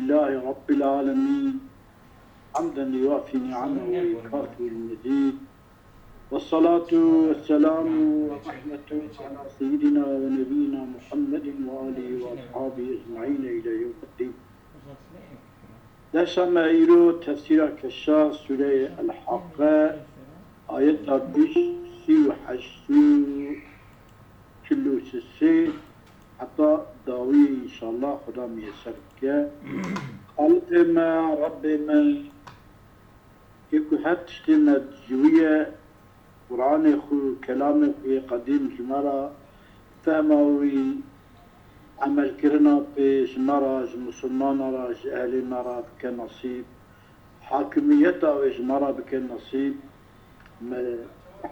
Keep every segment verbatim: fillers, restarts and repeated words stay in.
لله رب العالمين، حمدا يوافي نعمه ويكافئ مزيده، والصلاة والسلام والرحمة على سيدنا ونبينا محمد وآله وأصحابه أجمعين إلى يوم الدين. Dersa me îro tefsîra keşa Sûreyê El-Haqqe, ayeta bîst, sî û heşt û çil û sê heta dawî înşallah Xuda miyeser bike. Xaliqê me, Rebbê me, yê ku her tiştê me ji wî ye, Quranê xwe, kelamê xwe yê qedîm ji me re fehma wî, emelkirina pê ji me re, ji misilmana re, ji ehlê me re bike nesîb, hakimiyeta wê ji me re bike nesîb, me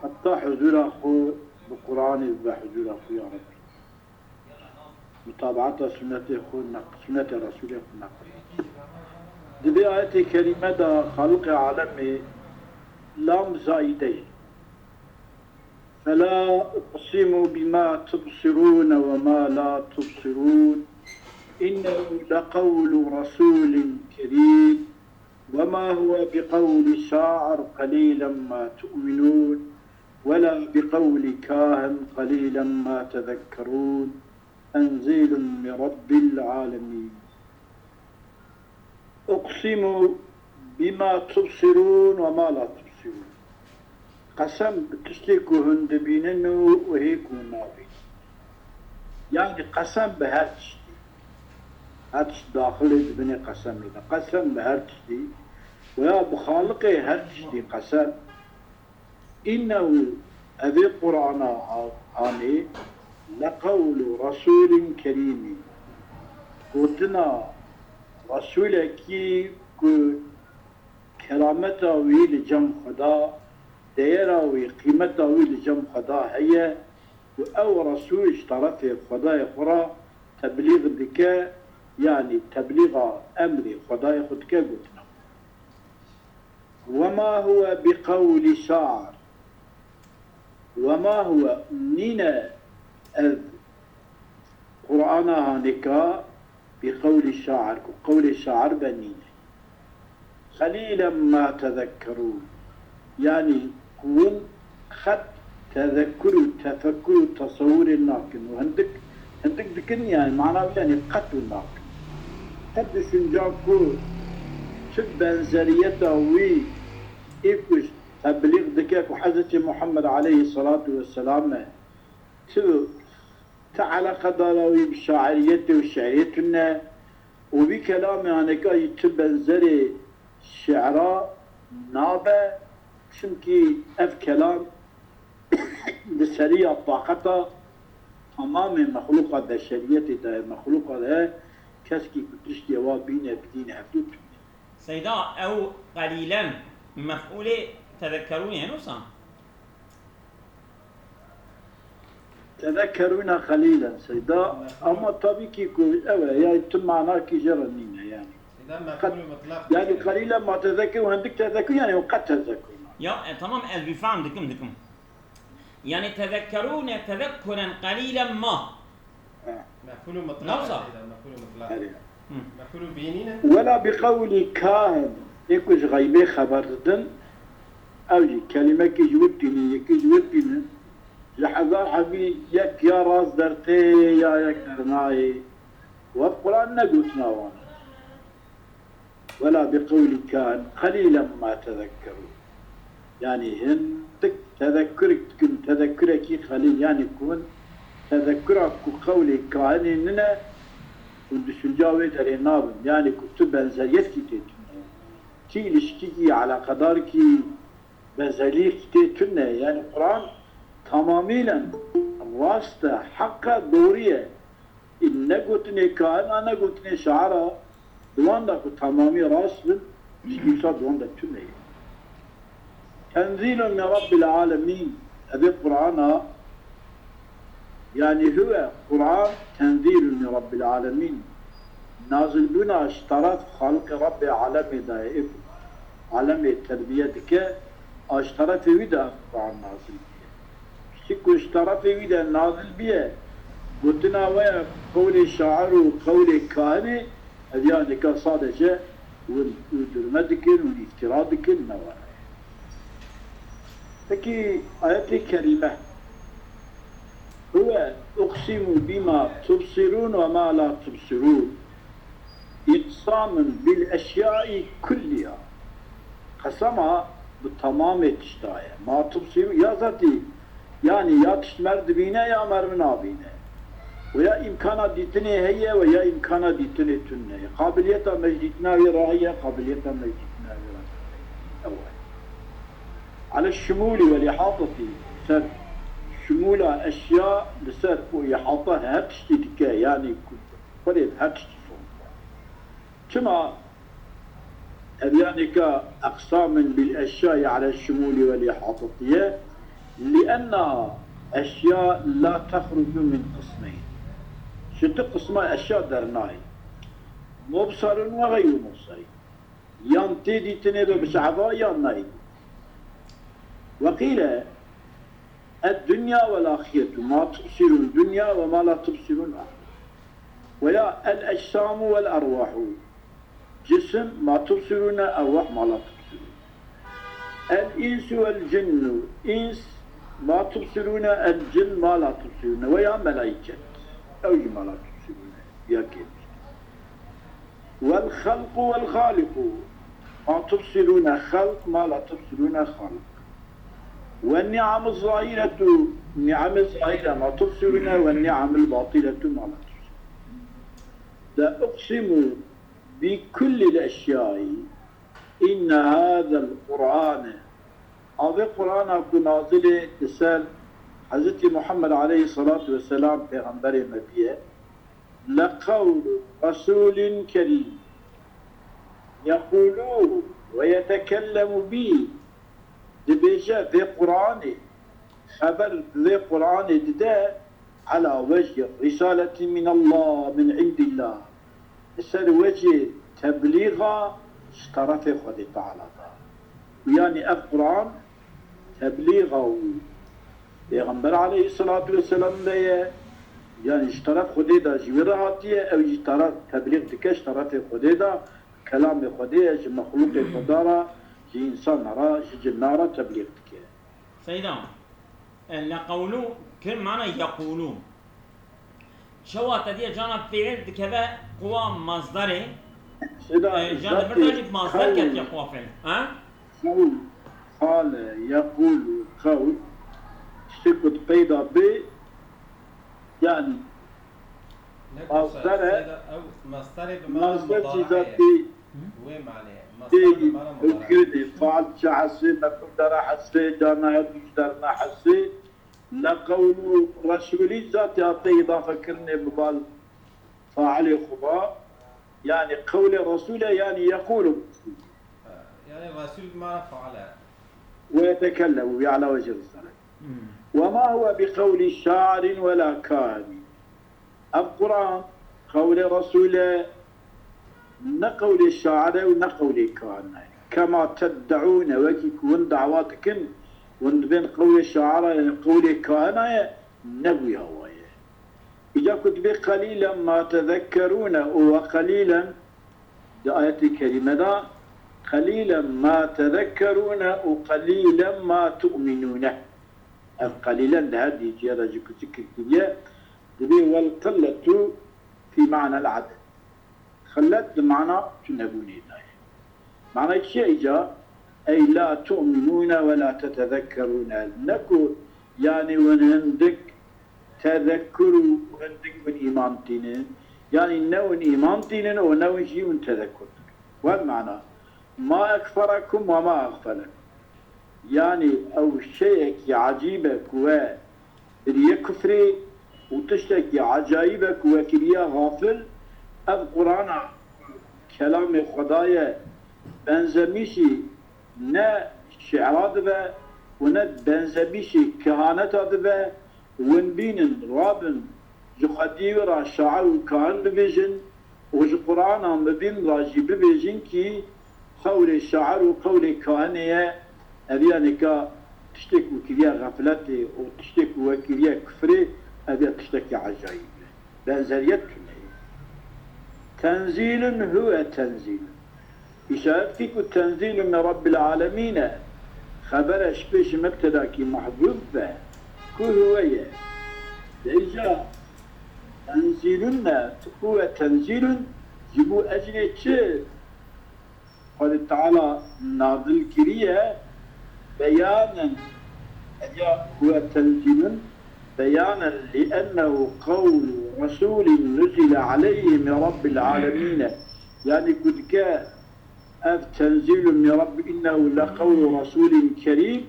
heta huzûra xwe bi Quranê bibe huzûra xwe ya Rebbî. Mutabaata sunnetê xwe neq-, sunnetê Resûlê xwe neqil. Di vê ayetê kerîme de Xaliqê alemê lam zayîde ye. فلا أقسم بما تبصرون وما لا تبصرون إنه لقول رسول كريم وما هو بقول شاعر قليلا ما تؤمنون ولا بقول كاهن قليلا ما تذكرون تنزيل من رب العالمين. أقسم بما تبصرون وما لا تبصرون. Qesem bi tiştê ku hûn dibînin û wehî ku hûn nabînin. Yani qesem bi her tiştî. Her tişt daxilê dibinê qesemê de. Qesem bi her tiştî. Veya bi Xaliqê her tiştî qesem. Înnehu, evê Qur'ana ha-, hanê, leqewlu resûlin kerîmî, gotina Resûlekî ku kerameta wî li cem Xweda, deyera wî, qîmeta wî li cem Xweda heye û ew Resûl ji terefê Xwedayê xwe re teblîx dike, yanî teblîxa emrê Xwedayê xwe dike gotina. وما هو بقول شاعر. وما هو، nîne ev Qur'ana hanêka bi qewlî şair, ku qewlê şair be nîne. قليلا ما تذكرون. Yanî ku hûn qet tezekkur û tefekkur û tesewurê nakin û hindik, hindik dikin, yani mana wî, yani qet û nakin. Qet düşünca ku çi benzeriyeta wî ê ku ji teblîx dike ku Hezretî Muhammed aleyhisselatu vesselam e, çi, ti eleqedara wî bi şairiyetê û şiirê tune û vî kelamê aneka jî ti benzerê şiira nabe, çimkî ev kelam di seriya taqeta temamê mexluqa beşeriyetê de ye, mexluqa de keskî ku tiştê wa bîne bidîne hevdû tune. Seyda, ew qelîlen mef'ûlê tezekkerûnê ye, wisa? Tezekkerûne qelîlen Seyda, ama tabî kî ku ew e, yani tu manakî jê re nîne yani. Seyda, mef'ûlê mutlaq yani. Qelîlen ma tezekkerûn, hindik tezekkur, yani qet tezekkur. Ya, e, tamam, ez wî fehm dikim, dikim. Yani tezekkerûne tezekkuren qelîlen ma. Mef'ûlû mutlaq. Nawsa. Seyda, mef'ûlû mutlaq. Erê. Mef'ûlû bînî ne? Wela bi qewlî kahin, ê ku ji xeybê xeber didin, ew jî kelimekî ji wir tînin, yekî ji wir tînin, ji hezar hebî yek ya rast dertê ya yek dernayê. Wek Quran ne gotina wan. Wela bi qewlî kahin qelîlen ma tezekkerûn. Yani hindik tezekkurek dikin, tezekkurekî qelîl, yani ku hûn tezekkura ku qewlê kahinê nine, hûn düşünca wê derê nabin. Yani ku tu benzeriyet kî tê tune. Ti ilişkî kî, eleqedar kî, benzeriyek kî tê tune. Yani Quran tamamîlen rast e, heq e, doğru ye. Ê ne gotinê kahina, ne gotinê şaira, di wan de ku temamî rast bin, ji dîsa di wan de tune ye. Tenzîlun min Rabbil alemîn. Evê Qur'ana, yanî huve Qur'an tenzîlun min Rabbil alemîn. Nazilbûna ji teref Xaliqê Rabbê alemê de ye. Ê ku alemê terbiye dike, a ji terefê wî de ev Qur'an nazil bûye. Piştî ku ji terefê wî de nazil bûye, gotina we ye qewlê şair û qewlê kahinê, Ev ya nika sadece hûn uydurme dikin, hûn îftira dikin, ne were. Peki ayetê kerîme. Huve uqsimu bima tubsirun ve ma la tubsirun. İqsamun bil eşyai kulliha. Qesema bi tamamê tişta ye. Ma tubsirun, ya zatî, yani ya tişt mer dibîne ya mer nabîne. Ve ya îmkana dîtinê heye ve ya îmkana dîtinê tune ye. Qabiliyeta me ji dîtina wê re heye, qabiliyeta me ji dîtina wê re heye. Ew e. Ele şimûlî wel îhatetî, ser şimûla eşya, li ser û îhata her tiştî dike, yanî ku xwedê her tiştî soz. Çima ev yanî ka eqsamin bil eşyayî ele şimûlî wel îhatetî ye? Lienneha eşya la texrucu min qismeyn. Ji du qisma eşya dernayê. Mubserun ve xeyru mubserin. Yan tê dîtinê be bi şehva yan nayê. Ve qîle, ed-dunya vel ahiretu ma tubsirun dunya ve ma la tubsirun ahire. Ve ya el-ecsamu vel erwahu. Cisim ma tubsirune, erwah ma la tubsirun. El-insu vel cinnu. Ins ma tubsirune, el-cin ma la tubsirune. Ve ya melaiket. Ew jî ma la tubsirune. Ya kêmiş. Vel xelqu vel xaliqu. Ma tubsirune xelq, ma la tubsirune xalq. Ve ni'amu zahiretu, ni'amê zahire ma tubsirune, ve ni'amul batiletu ma la tubsirune. De uqsimu bi kullil eşyai, inne hazel Qur'ane. Avê Qur'ana ku nazilê li ser Hezretî Muhammed aleyhisselatu vesselam pêxemberê me biye, leqewlu Resûlin Kerîm. Yeqûlû ve yetekellemu bî. Dibêje vê Qur'anê, xeber vê Qur'anê dide, ala wecî risaleti min Allah, min indillah. Li ser wecî teblîxa ji terefê Xwedê Teala de. Û yanî ev Qur'an teblîxa û Pêxember aleyhisselatu vesselam de ye, yanî ji teref Xwedê de ji wî re hatiye, ew jî teref teblîx dike ji terefê Xwedê de, kelamê Xwedê ye, ji mexlûqê Xweda re, ji însana re, ji cinna re teblîx dike. Seyda, e, leqewlû kir mana yeqûlû. Çawa te diye cana fiil dikeve quwa mazdarê? Seyda, e, cana zatê birda jî mazdar qewl ketiye quwa fiil. Ha? Qewl, qale, yeqûlu, qewl, tiştê ku di peyda bê, yanî, ne ku mazdar e, seyda, ew masdarê bi mana mazdar jî mudara'ê. Zatê wê manê, masdar bi mana mudara'ê. Kirinê, faal çi hesê, mefûl dera hesê, cana her du ji derna hesê, leqewlu resûlî zatê hate îdafe kirinê bi bal failê xwe ba, yanî qewlê resûl e, yanî yeqûlu. Ha, yanî resûl bi mana faal e. Ve yetekellemu bi ala wecî risale. Hmm. Ve ma huve bi qewlî şairin ve la kahin. Ev Quran qewlê Resûl e, ne qewlê şair e û ne qewlê kahin e. Kema ted'ûne, wekî ku hûn dawa dikin, hûn dibên qewlê şair e, qewlê kahina ye, ne wî hawa ye. Îca ku dibê qelîlen ma tezekkerûne û we qelîlen, di ayetê kerîme de, qelîlen ma tezekkerûne û qelîlen ma tu'minûne. Ev qelîlen di her dî ciya de ji kuçik kiriye, dibê wel qilletu fî ma'nel aded. Xillet di mana tunebûnê de ye. Mana çi ye îca? Ey la tu'minûne ve la tetezekkerûne. Ne ku, yanî hûn hindik tezekkur û hindik hûn îman tînin. Yanî ne hûn îman tînin û ne hûn jî hûn tezekkur dikin. Wen mana, ma ekferekum ve ma exfelekum. Yanî ew şeyekî ecîb e ku we kiriye kufrê û tiştekî ecayîb e ku we kiriye xafil. Ev Qur'ana kelamê Xweda ye, benzemîşî ne şi'ra dibe û ne benzemîşî kehaneta dibe. Hûn bînin, rabin, ji xwedî wê re şair û kahin bibêjin û ji Qur'ana mibîn re jî bibêjin kî qewlê şair û qewlê kahinê ye, ev ya nika tiştê ku kiriye xefletê û tiştê ku we kiriye kufrê, ev ya tiştekî ecayîb e. Benzeriyet tune ye. Tenzîlun huwe tenzîlun. Îşaret kî ku tenzîlun min Rabbil alemîn e. Xebere ji pêş mebtedakî mehzûf be. Ku huwe ye. Vêca tenzîlun ne, huwe tenzîlun ji bo ecrê çi Xwedê Teala nazil kiriye, beyanen, ya huwe tenzîlun, beyanen li ennehu qewlu resûlin nuzile aleyhi min Rabbil alemîne. Yanî ku dike ev tenzîlun min Rabbi, innehu le qewlu resûlin kerîm,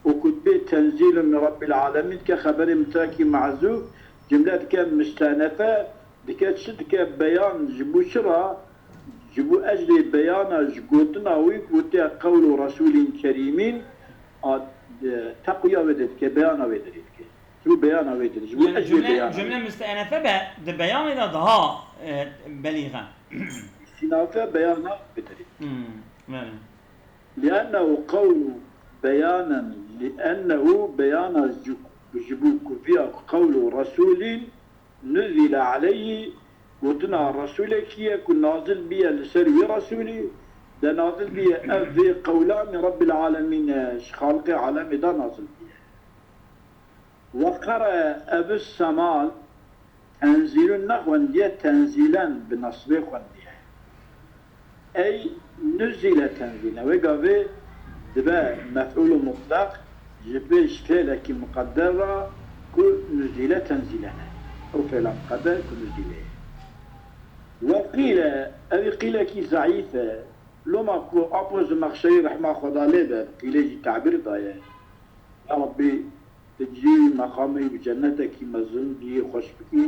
û ku dibê tenzîlun min Rabbil alemîn dike xeberê mutrekî mehzûf, cimle dike mustenefe, dike çi dike beyan, ji bo çi re? Ji bo ecrê beyana ji gotina wî gotiye qewlu resûlîn kerîmîn, a, e, teqwiya wê de dike, beyana wê de dike. Ji bo beyana wê de, ji bo Yani ecrê cümle, beyana cümle wê. Müstenefe be, di beyanê de daha, e, belîxe. Îstînafe beyana wê de. Hmm, belê. Liennehu qewlu beyanen, liennehu beyana ji, ji bo ku viya qewlu resûlîn, nuzile aleyhî, gotina Resûlekî ye ku nazil biye li ser wî Resûlî, de nazil biye ev vê qewla min Rabbil alemîn e, ji Xaliqê alemê de nazil biye. Ve qere Ebu Semal tenzîlun nexwendiye, tenzîlen bi nesbê xwendiye. Ey nuzîle tenzîlen. Wê gavê dibe mef'ûl û mutlaq ji pêş fêlekî muqedder re ku nuzîle tenzîlen e. Ew fêla muqedder ku nuzîle ye. Ve qîle, ev qîlekî zeîf e. Loma ku Apo Zimexşerî rehma Xweda lê be, qîlê jî tabîr daye. Ya Rabbî, tu cî meqamê wî bi cennetekî mezin cî xweş bikî.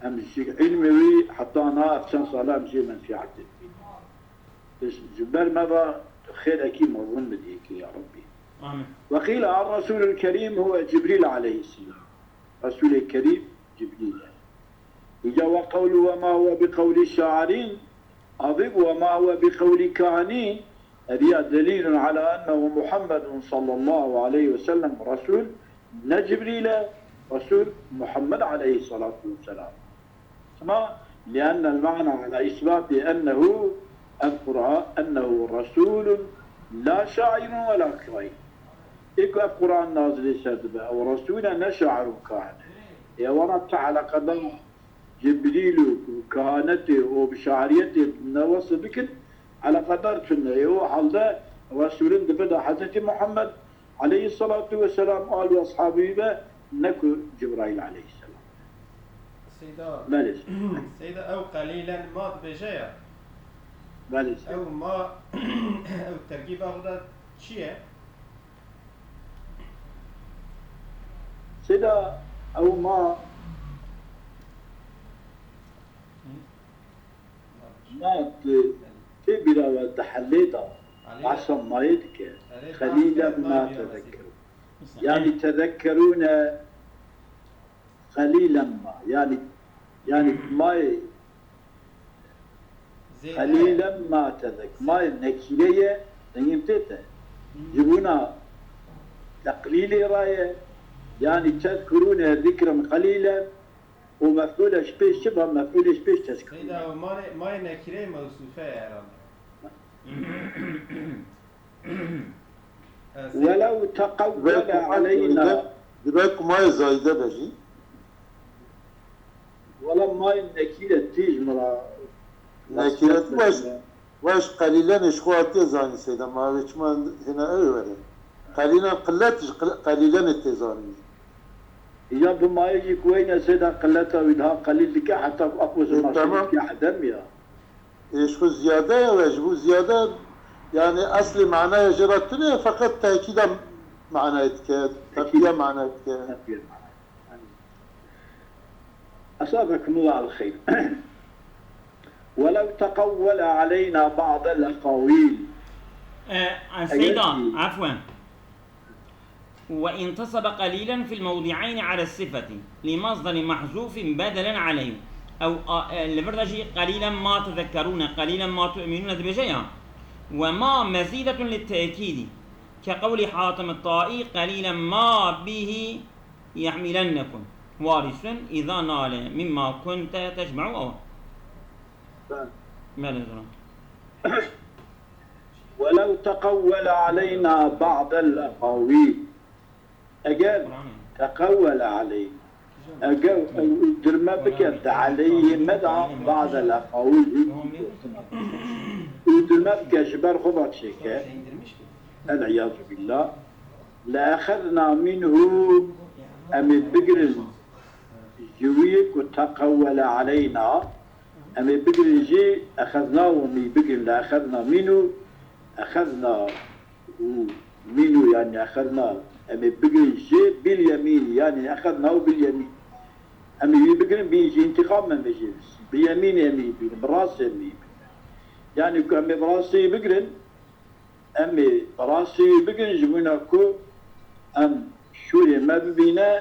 Em ji îlmê wî heta niha ev çend sala em jê menfîetê dibînin. Tu ji ber me ve tu xêrekî mezin bidî kî ya Rabbî. Amin. Ve qîle ar Resûlul Kerîm huwe Cibrîl aleyhisselam. Resûlê Kerîm Cibrîl e. Îca ve qewlu ve ma huwe bi qewlî şairîn, avê ve ma huwe bi qewlî kahinîn, ev ya delîlun ala ennehu Muhammedun sallallahu aleyhi ve sellem Resûl, ne Cibrîl e, Resûl Muhammed aleyhissalatu vesselam. Sima, liennel ma'na ala îsbati ennehu, ev Qur'an, ennehu Resûlun la şairun ve la kahin. Ê ku ev Qur'an nazilê ser dibe, ew Resûl e, ne şair û kahin e. Ê wana tu eleqedar Cibrîl û kehanetê û bi şairiyetê ne wesf bikin, eleqedar tune ye. O halde Resûlin dibe de Hezretî Muhammed aleyhissalatu vesselam, al û eshabî be, ne ku Cibraîl aleyhisselam. Seyda, Belê. Seyda, ew qelîlen ma dibêje ya. Belê. Ew ma, ew terkîba xwe de çi ye? Seyda, ew ma, ma tu tê bîra we di helê de, behsa mayê dike. Qelîlen ma tezekkerûn. Yanî tezekkerûne qelîlen ma. Yanî, yanî mayê Zêde. Qelîlen ma tezek. Mayê nekîre ye, dengê tê te. Ji bona teqlîlê re ye, yanî tezkurûne zikren qelîlen û mef'ûle ji pêş çi be? Mef'ûlê ji pêş tezkurûne. Seyda, o mayê, mayê nekîreyê mewsûfe ye herhalde. Welew teqewwele aleyna. Dibe ku mayê zayde be jî. Wela mayê nekîre tîj min re. Nekîre tu baş, baş qelîlenê ji xwe tê zanî seyda ma wê çima hêna ew were. Qelîlen qillet ji qil-, qelîlenê tê zanî. Ya bi mayê jî ku weyne seyda qilleta wî daha qelîl dike heta ku apo zima tamam. Dike hedem ya. Ê, ji xwe ziyade ye, we ji bo ziyade, yani eslê manaya jê re tune ye, feqet tekîda manayê dike, teqwiya manayê dike. Teqwiya manayê. Asabekumullah el xeyr. Welew teqewwele aleyna ba'del ekawîl. E, e, Seyda, afwen. وانتصب قليلا في الموضعين على الصفة لمصدر محذوف بدلا عليه. Ew, a, e, li vir de jî قليلا ما تذكرون، قليلا ما تؤمنون dibêje ya. وما مزيدة للتأكيد كقول حاتم الطائي قليلا ما به يحملنكم وارث إذا نال مما كنت تجمع أو. Belê, bira. ولو تقول علينا بعض الأقاويل. Eger teqewwele aleyna, eger ew dirme bike di aleyhê me de, ba'del eqawîl, û dirme bike ji ber xwe ve çêke, el iyazu billah, le exezna minhu, em ê bigirin ji wî ku teqewwele aleyna, em ê bigirin jî, exezna û em ê bigirin, le exezna minhu, exezna û mînû, yanî exedna, em ê bigrin jê, bil yemînî, yanî exedna û bil yemîn. Em ê wî bigrin, bîn jî întîqam em ê jê, bi yemînê em ê bigrin, bi rastê em ê bigrin. Yanî ku em ê bi rastê wî bigrin, em ê bi rastê wî bigrin, ji bona ku em şûrê me bibîne,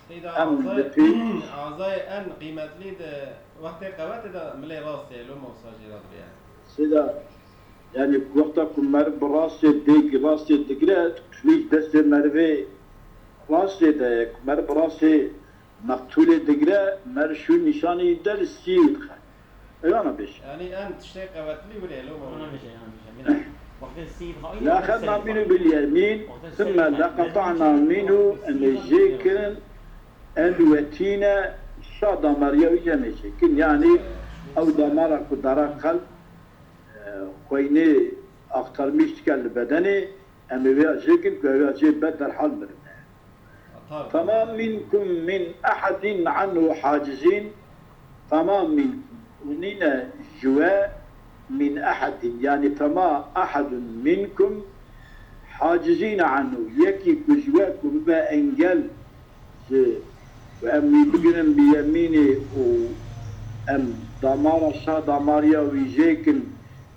Seyda, em azay-, bi pêş- azayê en qîmetlî di wextê qewetê de milê rastê ye, loma wisa jê re dibe. Seyda, yanî wexta ku meriv bi rastê dêk, rastê digire, tûlî ji destê merivê rastê de ye, ku meriv bi rastê meqtûlê digire, meriv şûn nîşanî de li stî wî dixe. Eyana bêje. Yanî en tiştê qewetlî wile ye, loma. Ona bêje, yana bêje. Mîna. Wextê stî dixe, La axedna mînû bil yemîn, wextê thumma seyîd laqeta'na mînû, em ê jê kirin, el wetîne, şa damariya wî jî em ê jê kirin. Yanî ew damara ku dara qelb, e, xweynê axtarmîş dike li bedenê, em ê vêya jê kin ku ew ya jê be derhal mirine. Fema minkum min ehedin anhu hacizin, fema minkum, û nîne ji we, min ehedin, yanî fema ehedun minkum hacizin anhu, yekî ku ji we ku bibe engel ji, û em wî bigirin bi yemînê û em damara şa damariya wî jê kin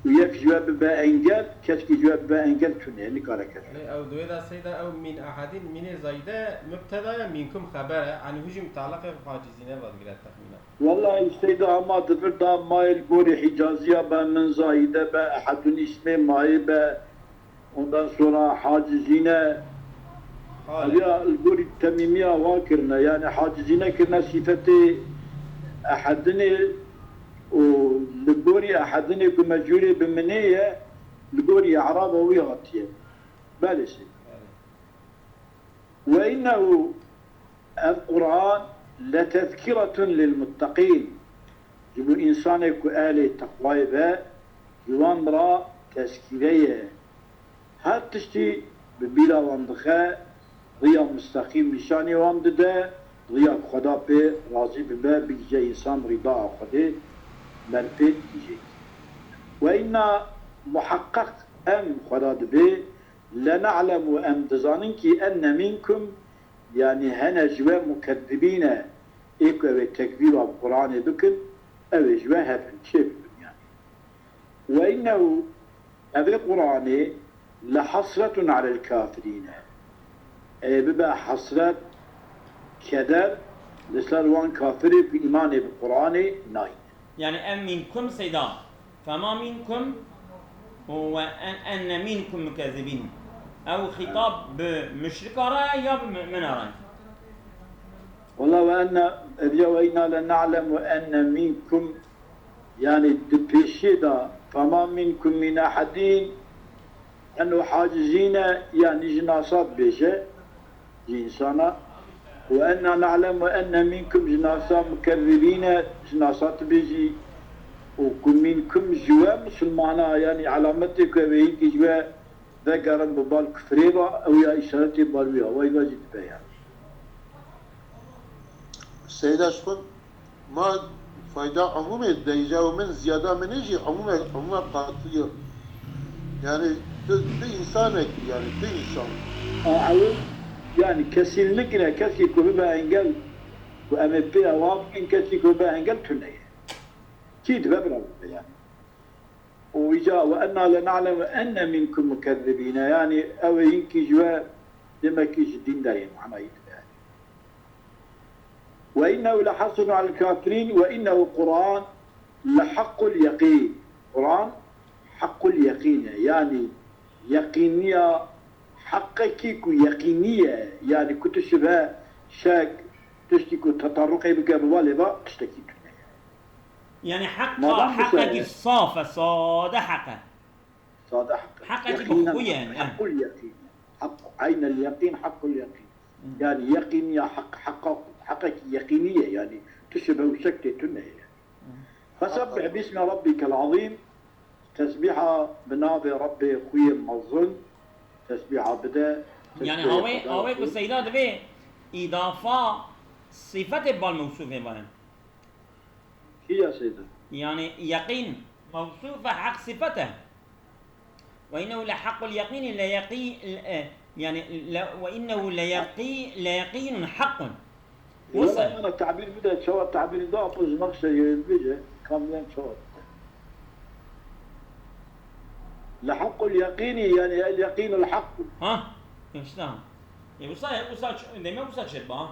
û yek ji we bibe engel, kesekî ji we bibe engel tune, nikare kes. Lê ew di wê de seyda ew min ahedin, mînê zayîde mubteda ye, minkum xeber e, anî hû jî mutaleqê xwe hacizîne vedigire texmîna. Wellahî seyda hema di vir de mayê li gorî hîcaziya be, min zayîde be, ehedun îsmê mayê be, Ondan sonra hacizîne, Hale. Ev ya li gorî temîmiya wan kirine, yani hacizîne kirine sîfetê ehedinê û li gorî ehedinê ku mecûrê bi minê ye, li gorî eraba wî hatiye. Belê sê. Belê. Ve innehu, ev Quran, letezkiretun lil mutteqîn. Ji bo însanê ku ehlê teqwayê be, ji wan re tezkîre ye. Her tiştî bi bîra wan dixe, riya musteqîm nîşanî wan dide, riya ku Xweda pê razî bibe, bigije însan rîdaya Xwedê, berpê digije. Ve inna muheqqeq em Xweda dibê, lena'lemu em dizanin kî enne minkum, yanî hene ji we mukezzibîne, ê ku ew ê tekzîba bi Quranê bikin, ew ê ji we hebin, çê bibin yanî. Ve innehu, ev ê Quranê, lehasretun alel kafirîne. Ê bibe hesret, keder li ser wan kafirê ku îmanê bi Quranê nayne. Yani em minkum seyda. Fema minkum ve en, enne minkum mukezzibin. Ew xîtab bi muşrika re ye ya bi mumina re? Wela ve enne, ev ya ve inna le na'lemu enne minkum, yani di pêşiyê de fema minkum min ehedin, ennu hacizîne, yani ji nasa dibêje, ji însana. Ve enna na'lemu enne minkum, ji nasa mukezzibîne, ji nasa dibêjî. Û ku minkum ji we musulmana, yani alametê ku ew ê hinkî ji we vegerin bi bal kufrê ve, ew ya îşaretê bal wî ya, wey ve jî dibe yani. Seyda ji xwe Ma fayda umûmê dide, îja û min ziyada min jî umûme, umûme qatî ye. Yani tu, tu însanek, yani tu însan. A, ew, yani kesî nikine, kesî ku bibe engel, ku em ê pê ewa bikin, kesî ku bibe engel tune ye. Kî dibe bira bibe yani. Û îca ve enna le na'lemu enne minkum mukezzibîne, yani ew ê hinkî ji we demekî ji dîn derê manayî dibe. Ve innehu lehasrun alel kafirîn ve innehu Quran lehakkul yeqîn. Quran hakkul yeqîn e. Yani yeqîniya heqekî ku yeqînî ye. Yani ku tu şibe, şek, tiştî ku tetarruqê bike bi balê ve tiştekî tune ye. Yani heqa, Madem bu heqekî saf e, sade heq e. Sade heq e. Heqekî bi xwe yani, e. Hequl yeqîn. Heq, eynel yeqîn, hequl yeqîn. Yani yeqîn ya heq, heqa, heqekî yeqînî ye yani. Tişt bi wişek tê tune ye. Fesebbih bismi rabbikel azîm. Tesbîha bi navê Rabbê xwe yê mezin. Tesbîha bide. Yani awê, awê ku Seyda divê îdafa sifetê bal mewsûfê baye. Kî ya Seyda? Yani yeqîn mewsûf e, heq sifet e. Ve innehu le haqqul yeqîn le yeqî-, e, yani le, ve innehu le yeqî-, le yeqînun haqqun. Wisa. Wala ana tabîr bide, çawa tabîr da, pir ji nexşe yê bêje, kamilen çawa. Le haqqul yeqînî, yani el yeqînul haqq. Ha, işte. E, wisa, wisa ç-, deme wisa çêt ba.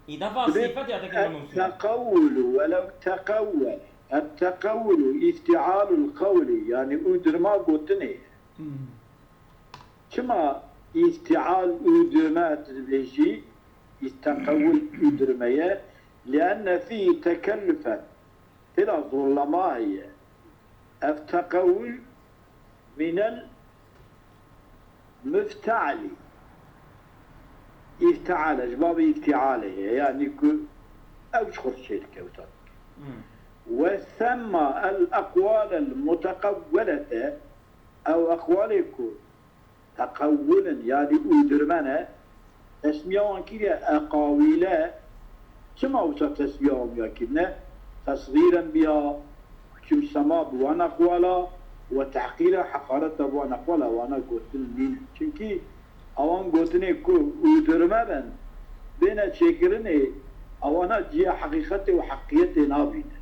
Îdafa sifet ya tekî mewsûf. Teqawulu, welew teqawwel. Et teqawulu, îftialul qawli, yani ûdirma gotinê. Hmm. Çima îftial ûdirme tu dibêjî, î-, teqawul ûdirme ye? Lienne fîhî tekellufen. Tê de zorlama heye. Ev teqawul mînel miftealî. Îfteale, ji babê îftialê ye. Yanî ku ew ji xwe çêdike wisa. Hmm. Ve semma el eqwalel muteqewwelete, ew eqwalê ku teqewwul in, yanî ûdirme ne, tesmiya wan kiriye eqawîle. Çima wisa tesmiya wan ya kirine? Tesxîren biha, kuçimsema bi wan eqwala, we tehqîre, heqareta bi wan eqwala, wana gotin nîne. Çimkî ewan gotinê ku ûdirme ben, bêne çêkirinê, ewana ciya heqîqetê û heqiyetê nabîne.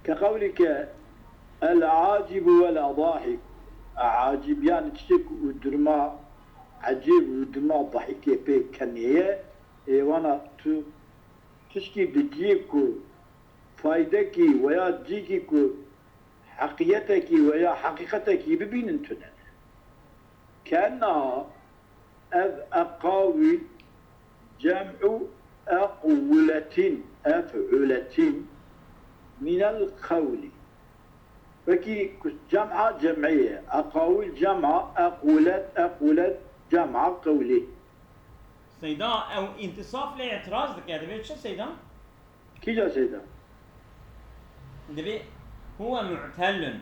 Ke qewlî ke El-acîbu wel-dahîk. Acîb, yani tiştê ku ûdirma ecêb û ûdirma dahîkê pê kenê ye, ê wana tu tiştî di ciyê ku faydekî weya cîkî ku heqiyetekî weya heqîqetekî bibînin tune ne. Kenna Ev eqawîl cem'u eqwuletin, ef'uletin, minel qewlî. Wekî ku cem'a cem'ê ye. Eqawîl cem'a, eqwulet, eqwulet cem'a qewlî. Seyda, ew întisaf lê îtiraz dike. Divê çi Seyda? Kîja Seyda? Divê huwe mu'tellun.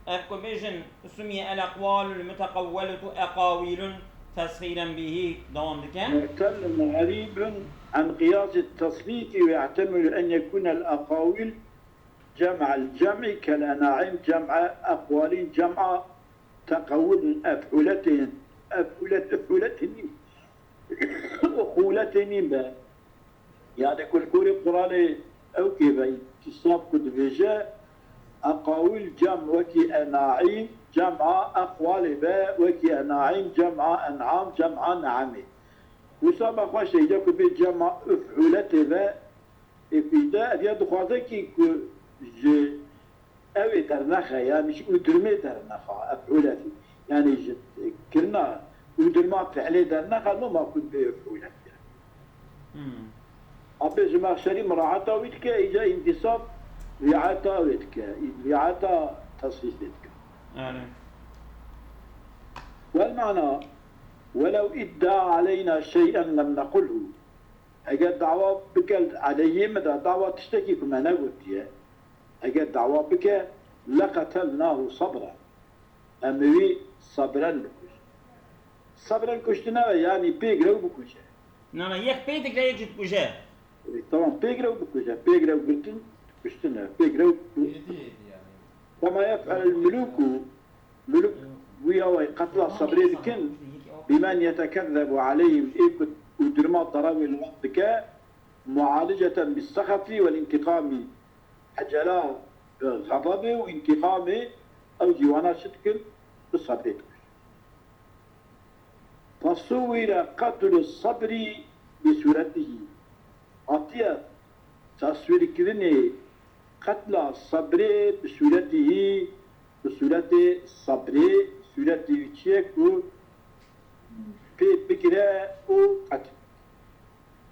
Ev ku bêjin sumiye el eqwalul muteqewweletu eqawîlun tesxîren bihî dewam dike. Mu'tellun gharîbun an qiyasî tesrîfî ve yehtemilu en yekûnel eqawîl cem'el cem'i kel ena'im cem'a eqwalin cem'a teqewwulin ef'uletin ef'ulet ef'uletin uxûletê nîn be. Yani ku li gorî Qur'anê ew kê be, întisaf ku dibêje, eqawîl cem wekî enaîm, cem'a eqwalê be, wekî enaîm, cem'a en'am, cem'a ne'emê. Wisa me xweş tê, îca ku bê cem'a uf'ûletê be, ê ku îde ev ya dixwaze kî ku ji Ew ê dernexe, yanî ji ûdirmê dernexa, ef'ûle fî. Yanî ji kirina ûdirma fi'lê dernexa, loma ku bê ef'ûle fî. Hmm. Apê Zemaxşerî miraeta wî dike, îca întisaf riayeta wê dike, riayeta tesrîfê dike. Erê. Wel mana, welew idda aleyna şey'en lem nequlhu. Eger dawa bike aleyhê me de, dawa tiştekî ku me negotiye, Eger dawa bike, leqetelnahu sabra. Em ê wî sabren bikujin. Sabren kuştine ve, yanî pêgrew bikuje. Na, na, yek pê digre, yek jî dikuje. E, tamam, pêgrew bikuje. Pêgrew girtin, kuştine. Pêgrew ku-, Êdî, êdî yani. Kema yef'elul muluku, muluk wî awayî qetla sabrê dikin, bimen yetekezzebu aleyhim, ê ku ûdirma dara wê li wan dike, mualiceten bis sexeti wel întiqamî. Ecela bi xezebê û întiqamê ew jî wana çi dikin? Bi sebrê dikin. Tesûwîre qetlu sebrî bi sûretihî. Hatiye teswîrkirinê qetla sebrê bi sûretihî, bi sûretê sebrê, sûretê wî çi ye ku pê bigire û qetil.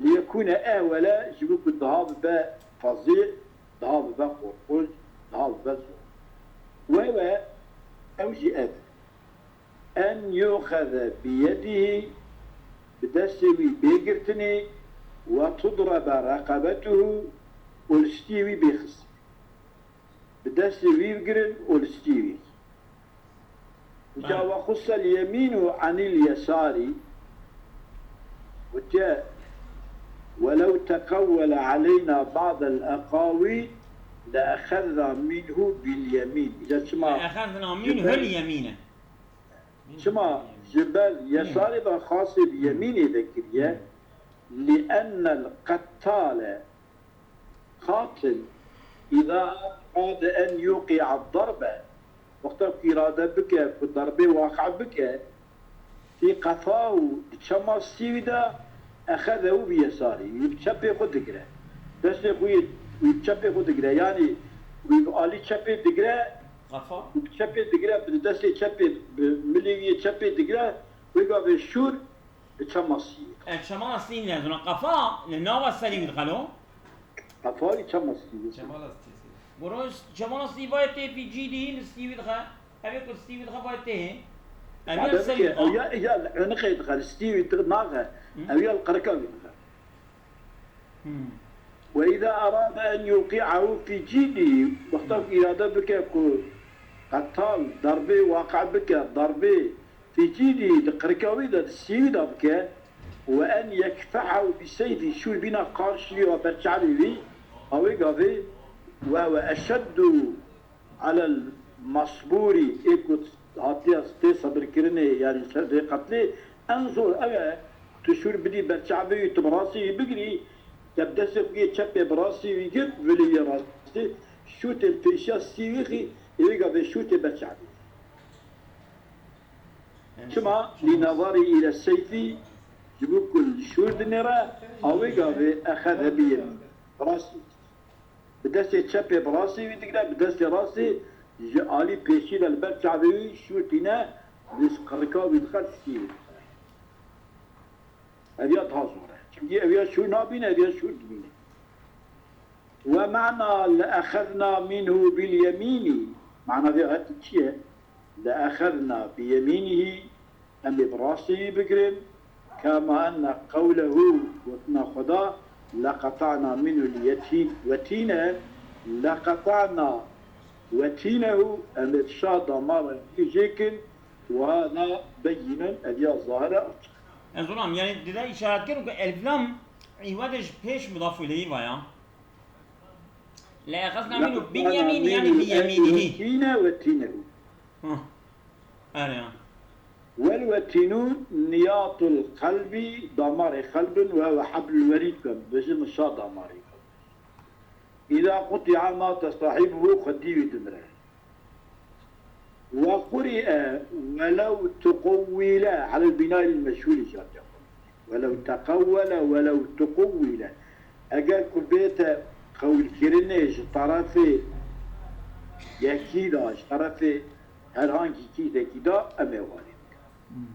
Liyekûne ehwele, ji bo ku daha bibe fezî, daha bibe qorxunc, daha bibe zor. Wê we ew jî ev. En yuxeze biyedihî, bi destê wî bê girtinê, we tudrebe reqebetuhu, û li stiyê wî bê xistin. Bi destê wî bigirin û li stiyê wî. Ca Bele. Ve xussel yemînu anil yesarî, gotiye, welew teqewwele aleyna ba'del eqawîl le exezna minhu bil yemîn. Îca çima Exezna minhu l yemîne. Çima ji ber yesarê ve xasê bi yemînê vekiriye? Li ennel qettale, qatil, îza erade en yuqi'a darbe, wexta ku îrade bike ku darbê waqe bike, fî qefahu, di çema stî wî de, exezehu bi yesarî, wî bi çepê xwe digire. Destê xwe yê, wî bi çepê xwe digire. Yanî wî bi alî çepê digire, Qafa? Wî bi çepê digire, bi destê çepê, bi milê wî yê çepê digire, wê gavê şûr bi çema stî wî. E, çema stî ne, zona qafa, li nava serî wî dixelo? Qafa wî çema stî wî. Çema stî. Boro çema stî vayê tê fî cîdî, li stî wî dixe. Ev ê ku stî wî dixe vay tê. Ev ya serî dixe. Ew ya, ya li uniqê dixe, li stî wî dixe naxe. Ew ya li qirika wî dixe. Hmm. Ve îza erade en yuqi'ahu fî cîdî, wexta ku îrade bike ku qetal darbê waqe bike, darbê fî cîdî di qirika wî de, di stî wî de bike, ve en yekfe'ahu bi seyfî, şûr bîna qarşî wî, berçavê wî, a wê gavê, ve ve eşeddu alel masbûrî, ê ku hatiye tê sebirkirinê, yanî ser vê qetlê, en zor ew e, tu şûr bidî ber çavê wî, tu bi rastî wî bigirî, te bi destê xwe yê çepê bi rastî wî girt, vilê yê rastî, şûtê li pêşiya stî wî xî, ê wê gavê şûtê ber çavê. Çima? Lî nezarî île seyfî, ji bo ku li şûr dinêre, a wê gavê exeze bi yemîn. Bi rastî. Bi destê çepê bi rastî wî digire, bi destê rastî ji alî pêşî de li ber çavê wî şûr tîne, li qirika wî dixe, li stî wî dixe. Ev ya daha zor e. Çimkî ev ya şûr nabîne, ev ya şûr dibîne. Ve mana le exezna minhu bil yemînî. Mana vê ayetê çi ye? Le exezna bi yemînihî. Em ê bi rastî wî bigirin. Kema enne qewlehu, gotina Xweda, leqeta'na minhu l-yetîn-, wetîne, leqeta'na wetînehu, em ê şa damara wî jêkin, ve hada beyînun, ev ya zahir e, açiq. Ez zonam, yani dide işaret kirin ku elif lam îwede ji pêş mudaf ileyhî va ya. Le exezna minhu bil yemîn, yani bi yemînihî. Wetîne, wetînehu. Hı. Erê ya. Wel wetînû niyatul qelbî, damarê qelbin, we we heblul werîd bin, bijin şa damarê qelbin. Îza quti'a mate sahibuhu, xwedî wî dimire. Ve quri'e welew tuquvvîle, alel bînayî lil meçhûlî jatiye xwe. Welew teqewwele, welew tuquvvîle. Eger ku bête qewlkirinê ji terefê yekî de, ji terefê herhangî kîsekî de, em ê walî bikin.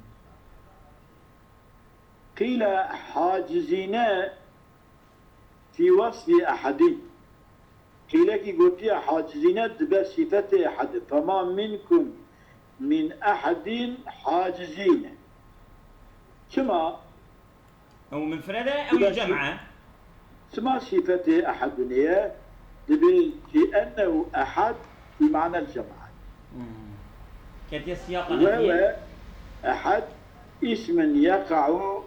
Qîle hacizîne fî wesfî ehedîn. Qîlekî gotiye hacizîne dibe sîfetê ehedî. Fema minkum min ehedîn hacizîne. Çima? Ew mufred e, ew jî cem e. Çima sîfetê ehedûnê ye? Dibê ki ennehu ehad bi manel cemaat. Hmm. Ketiye siyaqa nefiyê. Ve ve ehad ismin yeqa'u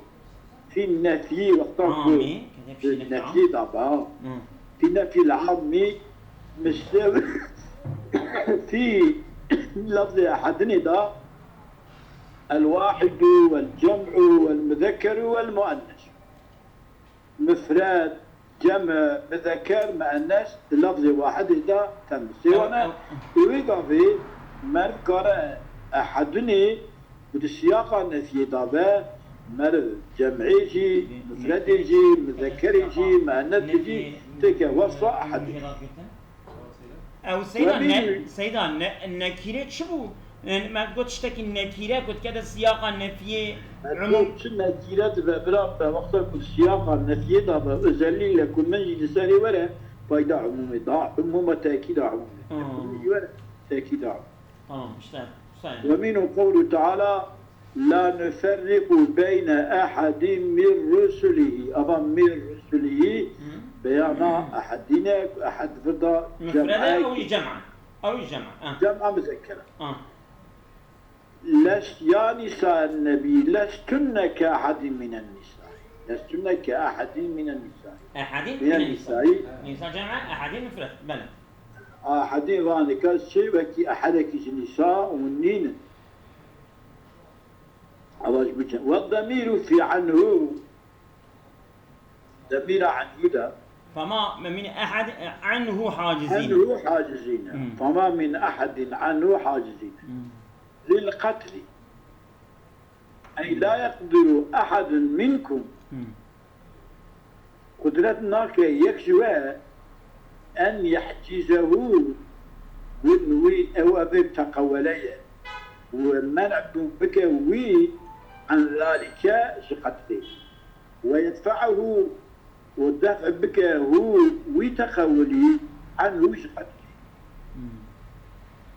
fi nefyi, wexta ku nefyê de be. Hmm. Fi nefyil ammi, mistev fi lafzê ehedinê de el wahidu vel cem'u vel muzekkeru vel muennes. Mufred, cem, muzekker, muennes, di lafzê wahidê de tem sêwan e. Ê wê gavê meriv kare ehedunê ku di siyaqa nefyê de be, meriv cem'ê jî, mufredê jî, muzekkerê jî, muennetê jî têke wesfa ehedunê. Ew seyda ne-, seyda ne-, nekîre çi bû? Yani, me got tiştekî nekîre, ku dikete siyaqa nefiyê, umum. Çi nekîre dibe, bira, be wexta ku siyaqa nefiyê de be, özelliğiyle ku min jî li serê were, Fayda umûmê da, umûma tekîda umûmê. Hmm. Umûmê ji we tekîda. Tamam, işte. Ve minhu qewlu Teala, la nuferriqu beyne ehadin min rusulihi. Ava min rusulihi, beyana ehadine, ehad vir da cem'e. Mufrede ew cem'e. Ew cem'e. Cem'a muzekkere. Lest, ya nisa Nebi, lestunne ke ahadin minen nisa. Lestunne ke ahadin minen nisa. Ahadin minen nisa. Nisa cem'e, ahadin mufred. Belê. Ahadin vanê kes çi wekî ehadekî ji nisa hûn nînin. Ewa ji bo çi? Ve demiru fî anhu. Demîra anhu de. Fema min ehad anhu hacizîn. Anhu hacizîn. Fema min ehadin anhu hacizîn. Lil qetlî. Ey la yeqdiru ehadun minkum. Qudret nake yek ji we en yehcizehu, win wî ew evê teqewele ye. Û men'bûn bike wî an zalike ji qetlê. Ve yedfe'ehu û def' bike hu wî teqewilî anhu ji qetlê.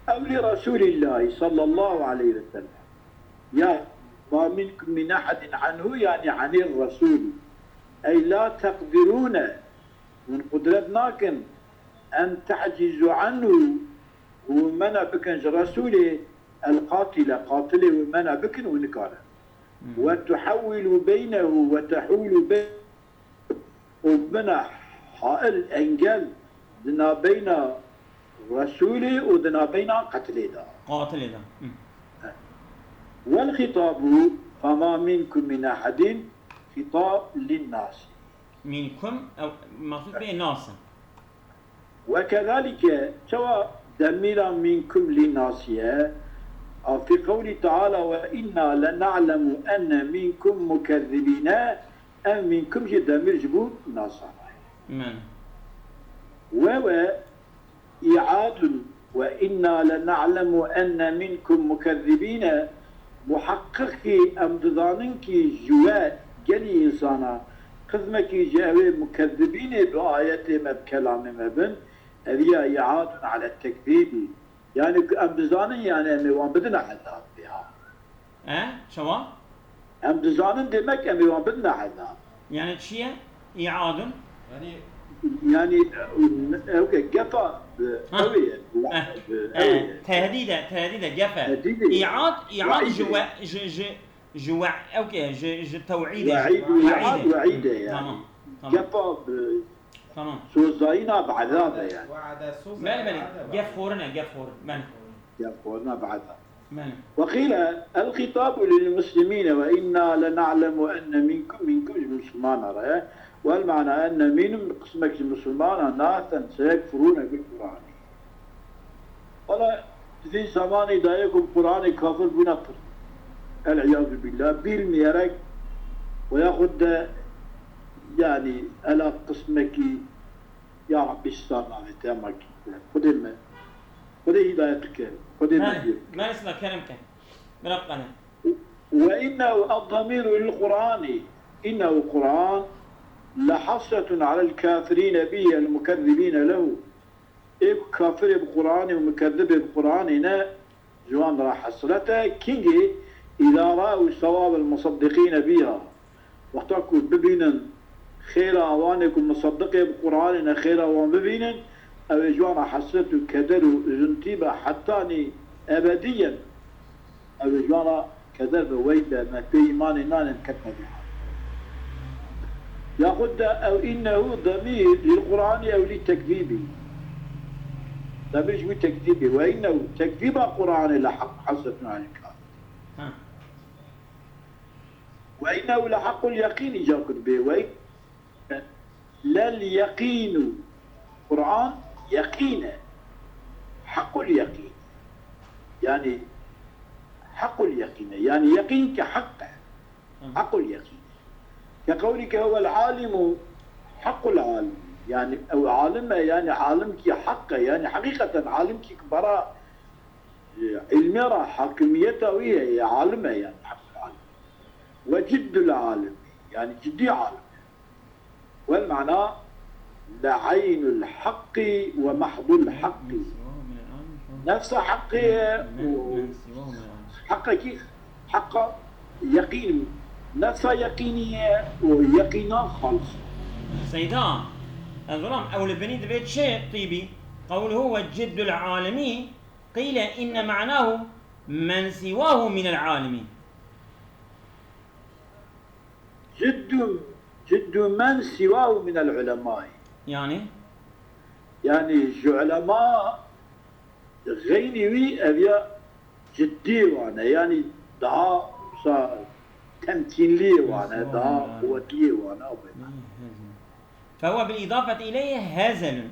Ew li Resûlîllahî sallallahu aleyhi ve sellem. Ya ma minkum min ehedin anhu, yanî anî Resûlî. Ey la teqdirûne, hûn qudret nakin, en te'cizû anhu, hûn mena bikin ji Resûlê, el qatîle, qatilê hûn mena bikin, hûn nikarin. Ve tuhewwilû beynehu ve tehûlû beynehu, û bina hail, engel, di nabeyna Resûlê û di nabeyna qetilê de. Qatilê de. Welxitabu fema minkum min ehedin, xitab linnasî. Minkum, ew, maqsûd bê nas e. Wekezalike, çawa demîra minkum lî nasiye, a fî qewlî teala, ve inna lena'lemu enne minkum mukezzibîne, ev minkum jî demîr ji bo nasana ye. Min. Wewe îadun, ve inna lena'lemu enne minkum mukezzibîne, muheqqiq kî em dizanin kî ji we gelî însana qismekî ji ewê mukezzibînê bi ayetê me, bi kelamê me bin, ev ya îadun ale tekzîbî. Yanî ku em dizanin, yanî em ê wan bidine ezabê ha. E, çawa? Em dizanin demek em ê wan bidine ezab. Yani çi ye? Îadun? Yanî, yanî ew ke gefa bi Ha. ew ê ye, bi Eh, ew ê eh, ye. Tehdîd e, tehdîd e, gef e. Tehdîd e. Îad, îad Weîd ji e. we, ji, ji, ji we, ew ke, ji, ji tewîd e. Weîd û Weîd îad, e. Weîd e yani. Tamam, tamam. Gefa bi Tamam. Sozayîna bi ezab e yani. Belê, belê. Gef xorin e, gef xorin. Belê. Gef xorina bi ezab. Belê. وقيل الخطاب للمسلمين وإنا لنعلم أن منكم، minkum ji misilmana re ye. والمعنى أن منهم qismek ji misilmana ناسا سيكفرون بالقرآن. Wala, di vî zemanî de yê ku bi Qur'anê kafir bûne pir. El-îyazû bîllah, bîlmeyerek we yaxud de, yanî, ela qismekî, ya Rebbî, star navê te, ya makî te. Xwedê me, Xwedê hîdayet bike, Xwedê me Belê, gêr bike. Belê, sila kerem ke. Mirab qene. وإنه الضمير للقرآن، إنه القرآن لحسرة على الكافرين به المكذبين له. Ê ku kafirê bi Qur'anê û mukezzibê bi Qur'anê ne, ji wan re hesret e. Kîngê, إذا رأوا ثواب المصدقين بها. Wexta ku bibînin xêra awanê ku museddiqê bi Qur'anê ne, xêra wan bibînin, ew ê ji wan re hesret û keder û üzüntî be hetanî ebediyen. Ew ê ji wan re keder be, wey be, me pê îmanê nanên, ketine vî hal. Yaxud de ew innehu demîr lil Qur'anî ew lî tekzîbî. Demîr ji wî tekzîbê. Ve innehu tekzîba Qur'anê le heq hesretun alel kafir. Ha. Ve innehu le hequl yeqîn îcar kir bê. Ve Lel yeqînu. Qur'an yeqîn e. Hequl yeqîn. Yanî hequl yeqîn e. Yanî yeqîn ke heq e. Hequl yeqîn. Ke qewlî ke huwel alimu hequl alim. Yanî ew alim e, yanî alim kî heq e. Yanî heqîqeten alim kî ki bara, e, ilmê ra hakimiyeta wî heye, alim e yanî hequl alim. Ve ciddul alim. Yanî cidî alim e. Wel mana لعين الحق ومحض الحق. Nefsa heqê ye û heqekî heqa yeqîn, nefsa yeqînî ye û yeqîna xalis. Seyda, ez dilam ew li binî divê çi tîbî? Qewluhu ve ciddul alimi, qîle inne ma'nahu men siwahu minel alimi. Ciddu, ciddu men siwahu minel ulemai. Yani? Yani ji ulema xeynî wî ev ya ciddî wane. Yani daha sa temkînlî wane, daha quwetlî wane. Fehuve bil îdafeti ileyhi hezelun.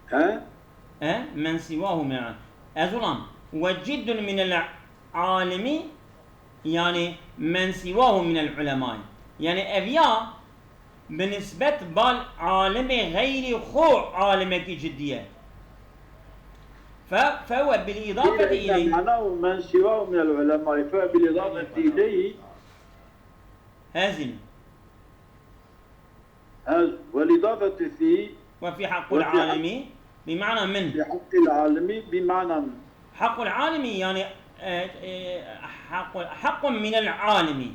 He? E, men siwahu min. Ez ulam. Ve ciddun minel alimi, yani men siwahu minel ulemai. Yani ev ya bi nisbet bal alimê xeyrî xo alimekî ciddî ye. Fe, fehuve bil îdafeti ileyhi. Ma'nahu men siwahu minel ulemai. Fe bil îdafeti ileyhi. Hezin. Hez, vel îdafeti fî. Ve fî haqqul alimi bi ma'na min. Fî haqqil alimi bi ma'na min. Haqqul alimi yani, e, e, haqqul, haqqun minel alimi.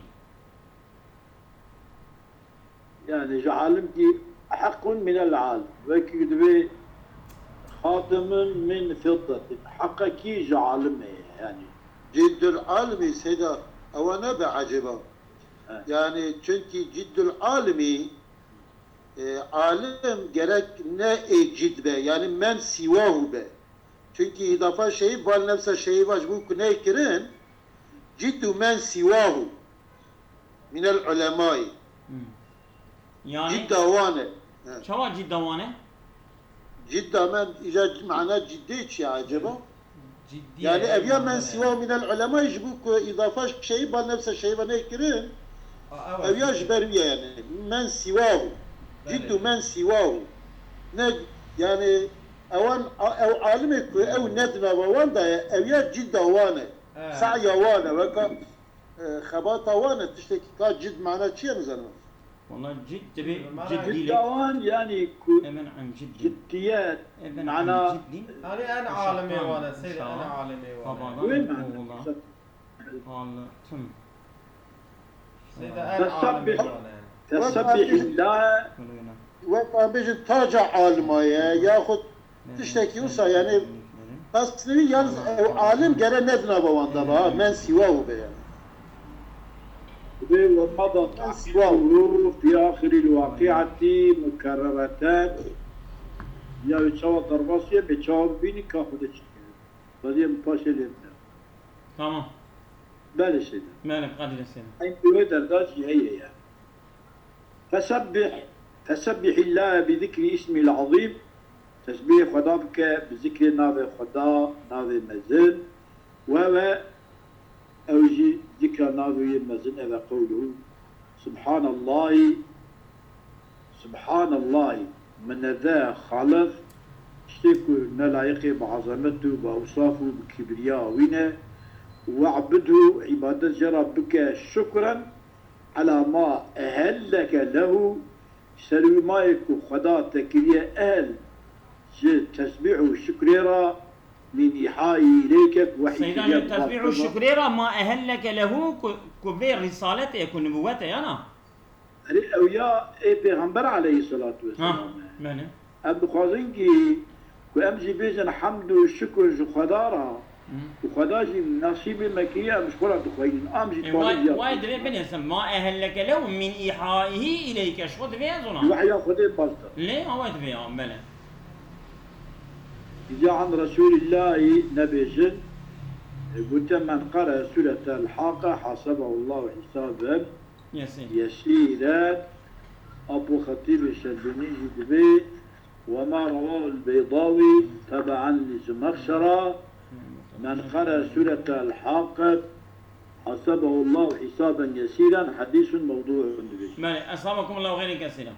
Yani ji alimkî hequn minel alim. Wekî divê xatimun min fiddetin. Heqekî ji alimê ye yani. Ciddul alimi Seyda, ewa ne be ecêba. He. Yani çünkü ciddul alimi, e, alim gerek ne ê cid be. Yani men siwahu be. Çünkü îdafa şeyî val nefsa şeyî va ji bo ku neyê kirin, ciddu men siwahu minel ulemai. Hmm. Yani cidda wan e. He. Çawa cidda wan e? Cidda men îca mana ciddê çi ye acaba? Ciddî yani ye, ev ya men siwahu minel ulemai ji bo ku îdafa şeyî val nefsa şeyî va neyê kirin. Ev ya ji ber wî ye yani. Men siwahu. Ciddu men siwahu. Ne yani ewan, ew alimê ku ew ne di nava wan de ye, ev ya cidda wan e. Sa'ya wan e, weka, e, xebata wan e, tiştekî ka cid mana çi ye nizanim. Wala cid divê ciddî lê. Cidda wan yani ku ciddiyet mana. Hani en alimê wan e, seyr en alimê wan e. Wê mana. Altın. Seyda en alimê wan e. Fesebbih, fesebbihillah. Wek em bêjin taca alima ye, yaxud tiştekî wisa, yani qesdî wî, yalnız ew alim gere ne di nava wan de be, ha, men siwahu be yani. Ve mada ta'kiduhu fi ahiril waqi'ati mukerrereten. Ya wî çawa derbas ye, bê çawa bibînî ka xwe de çi kirin. Xwediyê min paşê lê bide. Tamam. Belê Seyda. Belê, qadîre Seyda. Eyn wê derda jî heye ya. Fesebbih, fesebbihillâhe bi zikrî ismihil azîm. Tesbîhê Xweda bike bi zikrê navê Xweda, navê mezin. Ve ve ew jî zikra navê wî yê mezin, ev e qewluhu. Subhanallahî, Subhanallahî, minezeh e Xaliq, tiştê ku ne layiqê bi ezamet û bi ewsaf û bi kibriya wî ne, we'budhu, îbadet jê re bike, şukren, ela ma ehelleke lehu, ser wî mayê ku Xweda te kiriye ehl ji tesbîh û şukrê re, min îhayî ileyke, ku wehî kiriye bi te. Seyda ji tesbîh û şukrê re ma ehelleke lehu ku, ku vê rîsaletê ku nibûwet e, yana? Erê, ew ya ê Pêxember aleyhisselatu vesselam e. Belê. Em dixwazin kî ku em jî bêjin hemd û şukr ji Xweda re û Xweda jî nasîbê me kiriye, em ji xwe re dixweynin. Em jî dixwazin ziya. Wayê divê binêsim, ma ehelleke lew min îhaihî ileyke, ji xwe divê ez ona. Wehya Xwedê bas da. Lê, ha, wayê divê ya, belê. Îca an Resûlillahî nebêjin, e, gote, men qere sûretel Haqe hasebehu Allahu hisaben Yesîr. Yesîre, Apo Xetîbê Şerbînî jî dibê, "Ve ma rewahul Beydawî tebe'en li Zemexşera, men qere sûretel Haqet, hasebehu Allahu hisaben yesîren, hedîsun mewdû'un" dibê. Belê, eshabakumullahu xeyren kesîra.